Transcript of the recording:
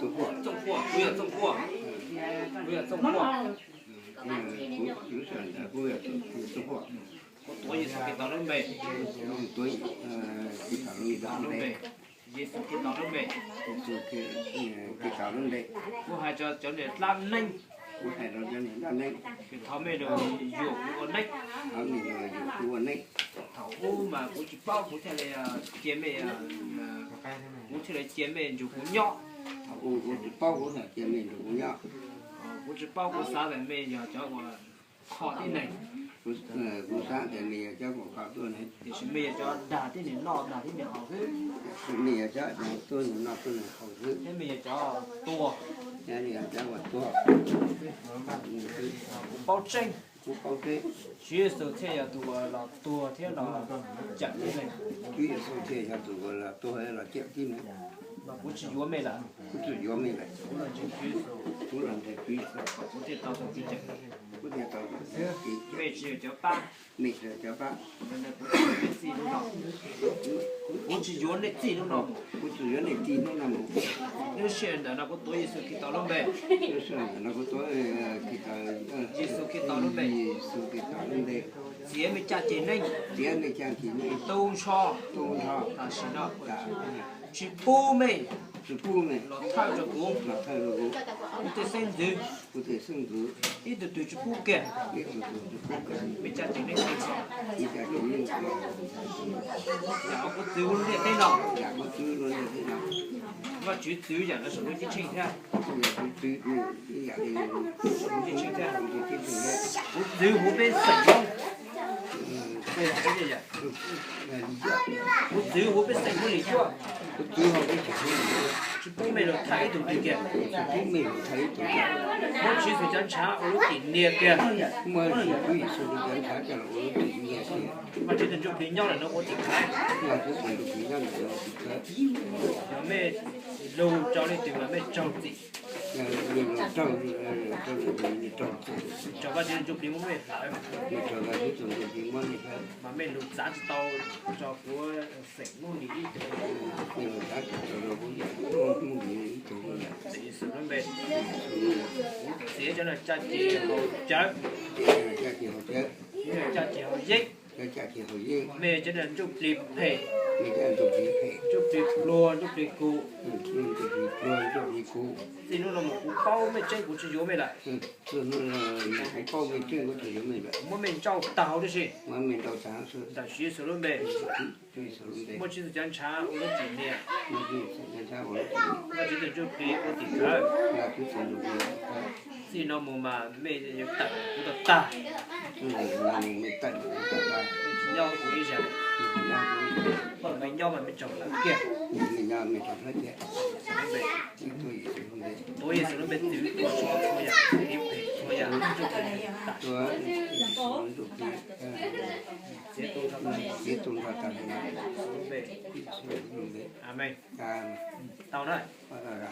Txooj Phuaj, kuv yog Txooj Phuaj. Kuv yog Txooj Phuaj. Kuv tuav Yexus Khetos lub npe. Yexus Khetos lub npe. Kuv hais rau cov niam dab neeg, thov mej yuam kuv ua neej. Thaum ub mas kuv tsis paub, kuv thiaj li cia mej, kuv thiaj li cia mej nrug kuv nyob. Kuv tsis paub, kuv xav tias mej yog cov uas kho tib neeg. Kuv xav tias mej yog cov uas kho tuaj ne, tiam sis mej yog cov dag tib neeg noj dag tib neeg haus xwb. Mej yog cov dag tuab neeg noj tuab neeg haus xwb. Thiab mej yog cov tuag, yog cov uas tuag. Kuv paub tseeb, kuv paub tseeb, Tswv Yexus thiaj yog tus uas los tuag thiab los cawm tib neeg. Tswv Yexus thiaj yog tus uas los tuag los cawm tib neeg. Mas kuv tsis yuav mej lawm, kuv tsis yuav mej lawm, kuv los ntseeg Tswv Yexus, kuv los ntseeg Tswv Yexus, kuv thiaj tau txoj kev cawm, kuv thiaj tau txoj kev cawm. Mej tsis yog cov pab, mej tsis yog cov pab. Kuv tsis yuav mej txij hnub no, kuv tsis yuav nej txij hnub no, kuv tsis yuav nej txij hnub no mus. Lub sij hawm ntawm no kuv tuav Yexus Khetos lub npe, lub sij hawm ntawm no kuv tuav Yexus Khetos lub npe, Yexus Khetos lub npe. Txiav mej caj ces neeg, txiav mej caj ces neeg, tu nrho, tu nrho tam sim no, tsis pub mej, tsis pub mej los thawj rau kuv, los thawj rau kuv, kuv tej xeeb ntxwv, kuv tej xeeb ntxwv, ib tug twg tsis pub kiag, ib tug twg tsis pub kiag, mej caj ces neeg, mej caj ces neeg. Yam uas kuv txwv ua lub ntiaj teb no, yam kuv txwv ua lub ntiaj teb no, Vajtswv txwv yam no saum lub ceeb tsheej thiab. Kuv txwv yam no saum lub ceeb tsheej thiab. Kuv txwv huv peb xeem Hmoob, kuv txwv huv peb xeem Hmoob li cuaj, tsis pub mej los thawj ib tug twg kiag. Muab Tswv Yexus cov ntshav ua lub tim nias kiag. Muab Tswv Yexus cov ntshav coj los ua lub tim nias kiag. Vajtswv tus Ntsuj Plig nyob ntawm no ua tim khawv. Vajtswv tus Ntsuj Plig nyob ntawm no ua tim khawv. Yog mej lug rau leej twg mas mej raug txim. Yog mej lug rau, rau leej twg mej raug txim. Tsaug Vajtswv tus Ntsuj Plig muab mej hlawv. Tsaug Vajtswv tus Ntsuj Plig muab mej hlawv. Mas mej lug txav tsis tau rau kuv xeem Hmoob li ib tug. Mej lug txav tsis tau rau kuv xeem Hmoob li ib tug li lawm. Yexus lub npe, kuv txiav cov no caj ces haus cawv, caj ces haus cawv, caj ces haus yeeb. Cov caj ces haus yeeb. Mej yog cov niag ntsuj plig phem, mej cov ntsuj plig phem, ntsuj plig pluag, ntsuj plig kuv, ntsuj plig pluag, ntsuj plig kuv. Txij hnub no mus kuv paub mej tseeb, kuv tsis yuav mej lawm. Txij hnub no mus kuv paub mej tseeb, kuv tsis yuav mej lawm. Muab mej nrauj tag huv tib si, muab mej nrauj tag huv tib si. Ntawm Tswv Yexus lub npe, Tswv Yexus lub npe. Muab Tswv Yexus cov ntshav ua lub txim nias, muab Tswv Yexus cov ntshav ua lub txim nias. Muab Tswv Yexus tus Ntsuj Plig ua tim khawv, muab Tswv Yexus tus Ntsuj Plig ua tim khawv. Txij no mus mas mej yuav tawm kuv tag tag. Txij no mus mej tawm kuv tag tag. Mej tsis nyob kuv ib zaug. Mej tsis nyob kuv ib zaug. Mej nyob mas mej raug hlawv kiag. Mej nyob mej raug hlawv kiag. Tuav Yexus lub npe, tuav Yexus lub npe txwv txhua yam, txhua yam, tuav Yexus lub npe, txiav tu nrho tag, Yexus lub npe. Amees. Tau na.